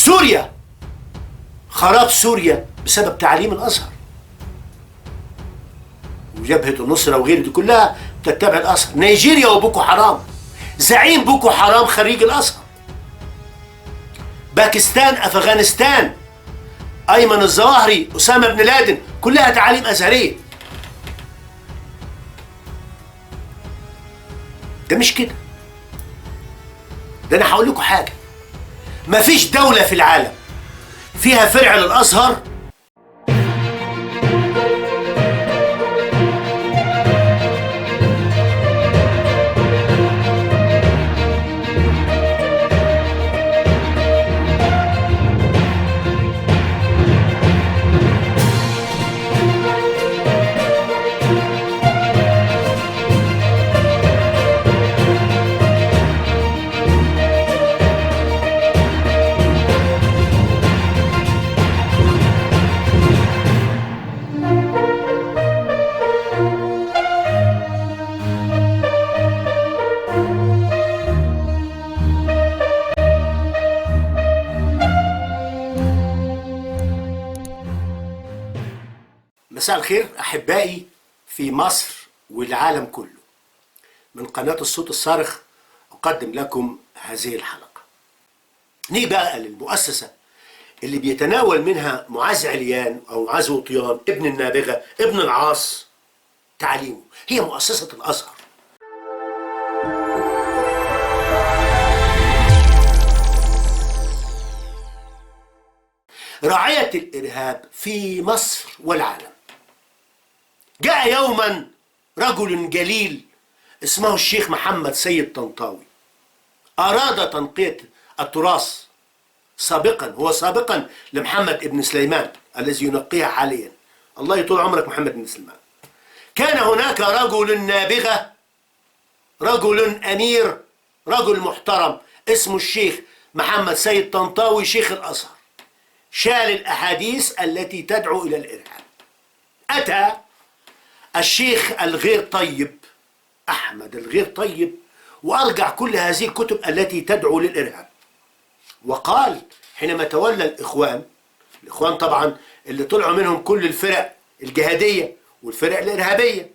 سوريا، خراب سوريا بسبب تعليم الأزهر، وجبهة النصرة وغيره دي كلها تتبع الأزهر. نيجيريا وبوكو حرام، زعيم بوكو حرام خريج الأزهر. باكستان، أفغانستان، أيمن الظواهري، أسامة بن لادن، كلها تعاليم أزهرية. ده مش كده، ده أنا هقول لكم حاجة، مفيش دولة في العالم فيها فرع للأزهر مساء الخير أحبائي في مصر والعالم كله. من قناة الصوت الصارخ أقدم لكم هذه الحلقة. نيجي بقى للمؤسسة اللي بيتناول منها معاذ عليان أو معاذ وطيان ابن النابغة ابن العاص تعليمه، هي مؤسسة الأزهر. راعية الإرهاب في مصر والعالم. جاء يوما رجل جليل اسمه الشيخ محمد سيد طنطاوي، أراد تنقية التراث سابقا، هو سابقا لمحمد ابن سليمان الذي ينقيها حاليا، الله يطول عمرك محمد بن سليمان. كان هناك رجل نابغة، رجل أمير، رجل محترم اسمه الشيخ محمد سيد طنطاوي شيخ الأزهر، شال الأحاديث التي تدعو إلى الإرهاب. أتى الشيخ الغير طيب أحمد الغير طيب وأرجع كل هذه الكتب التي تدعو للإرهاب، وقال حينما تولى الإخوان، الإخوان طبعا اللي طلعوا منهم كل الفرق الجهادية والفرق الإرهابية،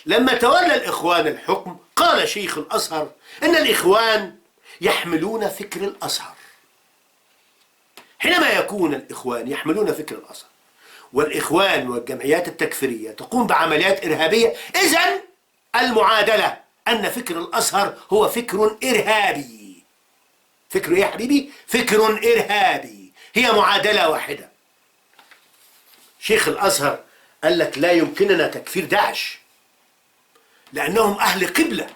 لما تولى الإخوان الحكم قال شيخ الأزهر إن الإخوان يحملون فكر الأزهر. حينما يكون الإخوان يحملون فكر الأزهر والإخوان والجمعيات التكفيرية تقوم بعمليات إرهابية، إذن المعادلة أن فكر الأزهر هو فكر إرهابي. فكر إيه يا حبيبي؟ فكر إرهابي. هي معادلة واحدة. شيخ الأزهر قال لك لا يمكننا تكفير داعش لأنهم أهل قبلة.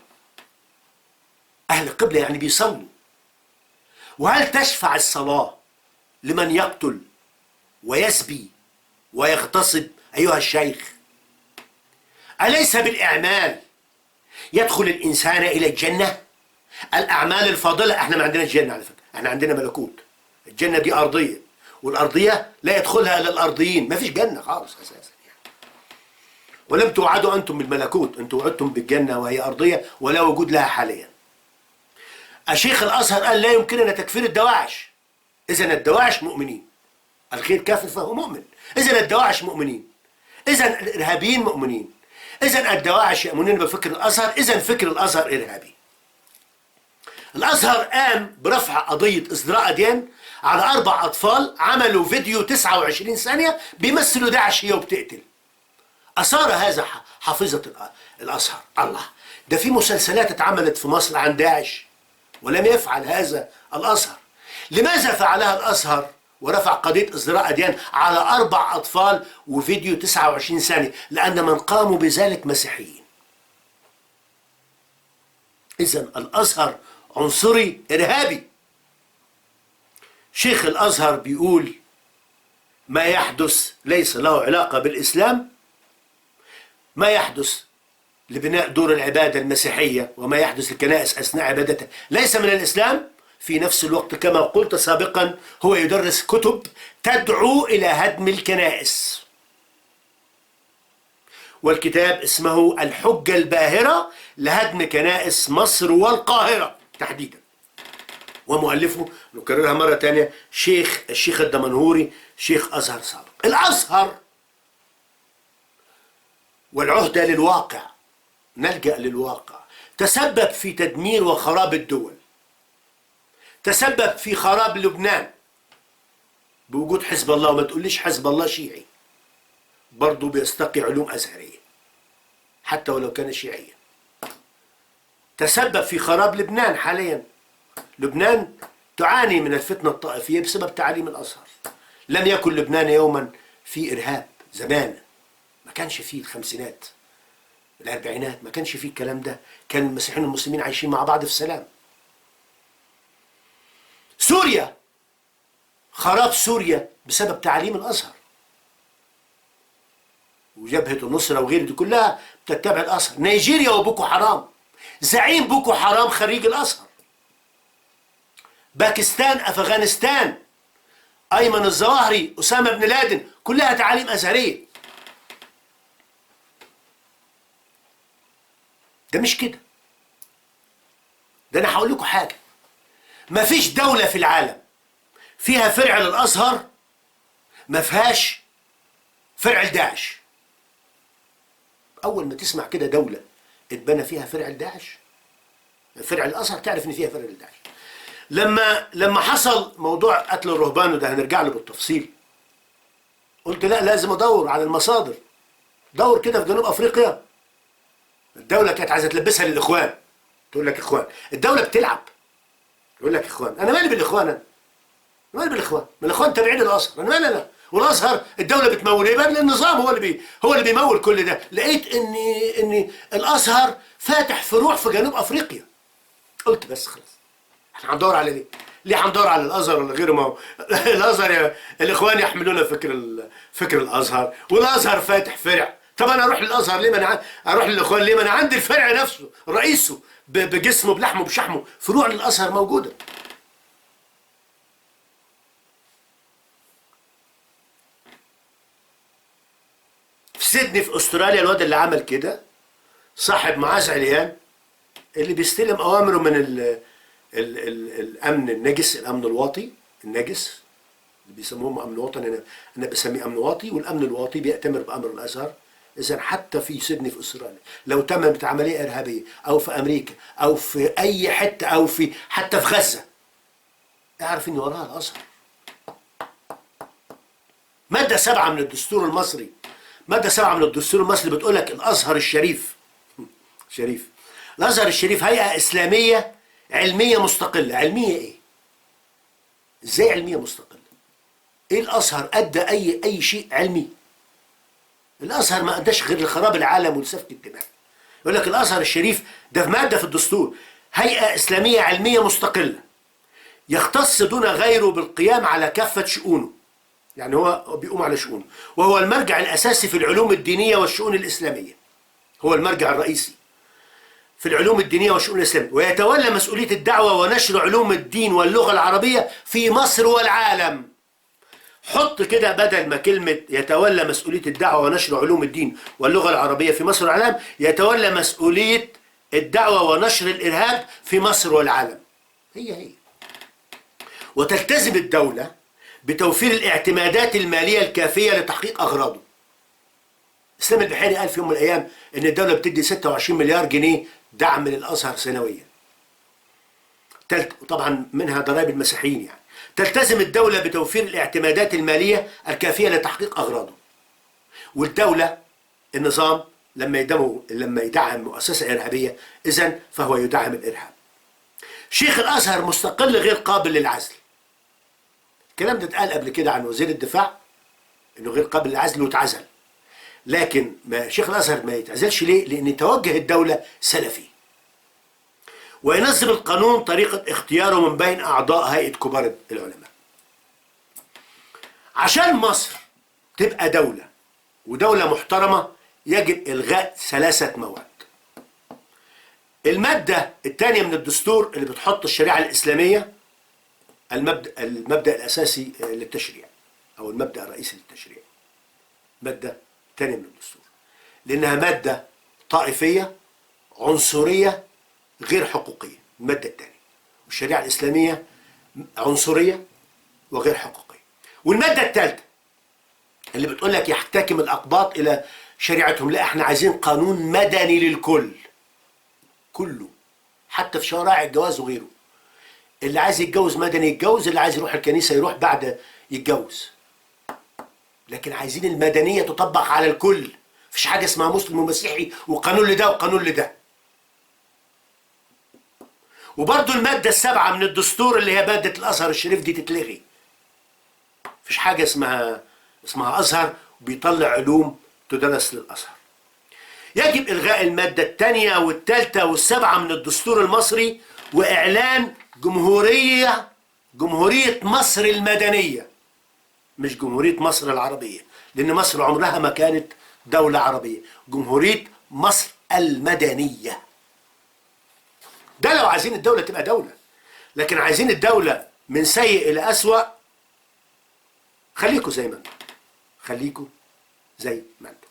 أهل قبلة يعني بيصلوا. وهل تشفع الصلاة لمن يقتل ويسبي ويغتصب أيها الشيخ؟ أليس بالإعمال يدخل الإنسان إلى الجنة؟ الأعمال الفاضلة، احنا ما عندناش جنة على فكرة، احنا عندنا ملكوت. الجنة دي أرضية، والأرضية لا يدخلها إلا الأرضيين، ما فيش جنة خالص أساسا يعني. ولم توعدوا أنتم بالملكوت، أنتم وعدتم بالجنة وهي أرضية ولا وجود لها حاليا. الشيخ الأزهر قال لا يمكننا تكفير الدواعش، إذن الدواعش مؤمنين، الغير كافر فهو مؤمن، إذن الدواعش مؤمنين، إذن الإرهابيين مؤمنين، إذن الدواعش يؤمنون بفكر الأزهر، إذن فكر الأزهر إرهابي. الأزهر قام برفع قضية إصدراء أديان على 4 أطفال عملوا فيديو 29 ثانية بيمثلوا داعش هي وبتقتل. أثار هذا حافظة الأزهر. الله، ده في مسلسلات اتعملت في مصر عن داعش ولم يفعل هذا الأزهر. لماذا فعلها الأزهر ورفع قضية إصدراء أديان على 4 أطفال وفيديو 29 ثانية؟ لأن من قاموا بذلك مسيحيين. إذن الأزهر عنصري إرهابي. شيخ الأزهر بيقول ما يحدث ليس له علاقة بالإسلام، ما يحدث لبناء دور العبادة المسيحية وما يحدث للكنائس أثناء عبادتها ليس من الإسلام. في نفس الوقت كما قلت سابقا هو يدرس كتب تدعو إلى هدم الكنائس، والكتاب اسمه الحجة الباهرة لهدم كنائس مصر والقاهرة تحديدا. ومؤلفه نكررها مرة تانية الشيخ الدمنهوري، شيخ أزهر سابق. الأزهر والعهدة للواقع، نلجأ للواقع، تسبب في تدمير وخراب الدول، تسبب في خراب لبنان بوجود حزب الله. وما تقوليش حزب الله شيعي، برضه بيستقي علوم أزهرية حتى ولو كان شيعيا. تسبب في خراب لبنان حاليا. لبنان تعاني من الفتنة الطائفية بسبب تعاليم الأزهر. لم يكن لبنان يوما في إرهاب زمان، ما كانش فيه الخمسينات الأربعينات، ما كانش فيه الكلام ده، كان المسيحيين والمسلمين عايشين مع بعض في سلام. سوريا، خراب سوريا بسبب تعاليم الأزهر، وجبهة النصرة وغيره دي كلها بتتبع الأزهر. نيجيريا وبوكو حرام، زعيم بوكو حرام خريج الأزهر. باكستان، أفغانستان، أيمن الظواهري، أسامة بن لادن، كلها تعاليم أزهرية. ده مش كده، ده أنا هقول لكم حاجة، مفيش دولة في العالم فيها فرع للأزهر ما فيهاش فرع لداعش. أول ما تسمع كده دولة اتبنى فيها فرع لداعش، فرع الأزهر، تعرف إن فيها فرع لداعش. لما حصل موضوع قتل الرهبان، وده هنرجع له بالتفصيل، قلت لا لازم أدور على المصادر. دور كده في جنوب أفريقيا، الدولة كانت عايزة تلبسها للإخوان، تقول لك إخوان، الدولة بتلعب، يقول لك إخوان. أنا مالي بالإخوان، أنا مالي بالإخوان، ما الإخوان تابعين للأزهر، أنا مالي أنا، والأزهر الدولة بتمول، يبقى النظام هو اللي بيمول كل ده. لقيت إن الأزهر فاتح فروع في جنوب أفريقيا. قلت بس خلاص، احنا هندور على ليه؟ ليه هندور على الأزهر ولا غيره؟ ما هو الأزهر الإخوان يحملون فكر الأزهر، والأزهر فاتح فرع. طب انا اروح للازهر ليه؟ ما انا اروح للاخوان ليه؟ ما انا عندي الفرع نفسه، رئيسه بجسمه بلحمه بشحمه، فروع للازهر موجوده. في سيدني في استراليا الواد اللي عمل كده صاحب معاذ عليان، اللي بيستلم اوامره من ال ال ال الامن النجس، الامن الواطي النجس اللي بيسموهم امن وطني، انا بسميه امن واطي، والامن الواطي بيأتمر بامر الازهر. إذا حتى في سيدني في أستراليا لو تمت عملية إرهابية، أو في أمريكا، أو في أي حتة، أو في حتى في غزة، اعرف إن وراها الأزهر. مادة 7 من الدستور المصري، مادة 7 من الدستور المصري بتقول لك الأزهر الشريف، شريف، الأزهر الشريف هيئة إسلامية علمية مستقلة. علمية إيه؟ إزاي علمية مستقلة؟ إيه الأزهر أدى أي شيء علمي؟ الأزهر ما أداش غير لخراب العالم ولسفك الدماء. يقول لك الأزهر الشريف ده في مادة في الدستور، هيئة إسلامية علمية مستقلة يختص دون غيره بالقيام على كافة شؤونه، يعني هو بيقوم على شؤونه، وهو المرجع الأساسي في العلوم الدينية والشؤون الإسلامية، هو المرجع الرئيسي في العلوم الدينية والشؤون الإسلامية، ويتولى مسؤولية الدعوة ونشر علوم الدين واللغة العربية في مصر والعالم. حط كده بدل ما كلمة يتولى مسؤولية الدعوة ونشر علوم الدين واللغة العربية في مصر والعالم، يتولى مسؤولية الدعوة ونشر الإرهاب في مصر والعالم. هي هي. وتلتزم الدولة بتوفير الاعتمادات المالية الكافية لتحقيق أغراضه. اسلام البحيري قال في يوم من الأيام إن الدولة بتدي 26 مليار جنيه دعم للأزهر سنويا. طبعا منها ضرائب المسيحيين يعني. تلتزم الدولة بتوفير الاعتمادات المالية الكافية لتحقيق أغراضه. والدولة النظام لما يدعم مؤسسة إرهابية إذن فهو يدعم الإرهاب. شيخ الأزهر مستقل غير قابل للعزل. الكلام ده اتقال قبل كده عن وزير الدفاع إنه غير قابل للعزل واتعزل. لكن ما شيخ الأزهر ما يتعزلش ليه؟ لأن توجه الدولة سلفي. وينظم القانون طريقة اختياره من بين أعضاء هيئة كبار العلماء. عشان مصر تبقى دولة ودولة محترمة يجب إلغاء 3 مواد. المادة الثانية من الدستور اللي بتحط الشريعة الإسلامية المبدأ الأساسي للتشريع أو المبدأ الرئيسي للتشريع. مادة الثانية من الدستور، لأنها مادة طائفية عنصرية غير حقوقية، المادة الثانية. والشريعة الإسلامية عنصرية وغير حقوقية. والمادة الثالثة اللي بتقول لك يحتكم الأقباط إلى شريعتهم، لا، احنا عايزين قانون مدني للكل كله، حتى في شرائع الجواز وغيره. اللي عايز يتجوز مدني يتجوز، اللي عايز يروح الكنيسة يروح بعد يتجوز، لكن عايزين المدنية تطبق على الكل. مفيش حاجة اسمها مسلم ومسيحي وقانون لده وقانون لده. وبرضو المادة 7 من الدستور اللي هي مادة الأزهر الشريف دي تتلغي. مفيش حاجة اسمها أزهر بيطلع علوم تدرس للأزهر. يجب إلغاء المادة 2 و3 و7 من الدستور المصري، وإعلان جمهورية مصر المدنية، مش جمهورية مصر العربية، لأن مصر عمرها ما كانت دولة عربية. جمهورية مصر المدنية. ده لو عايزين الدولة تبقى دولة، لكن عايزين الدولة من سيء إلى أسوأ، خليكوا زي ما انتم، خليكوا زي ما انتم.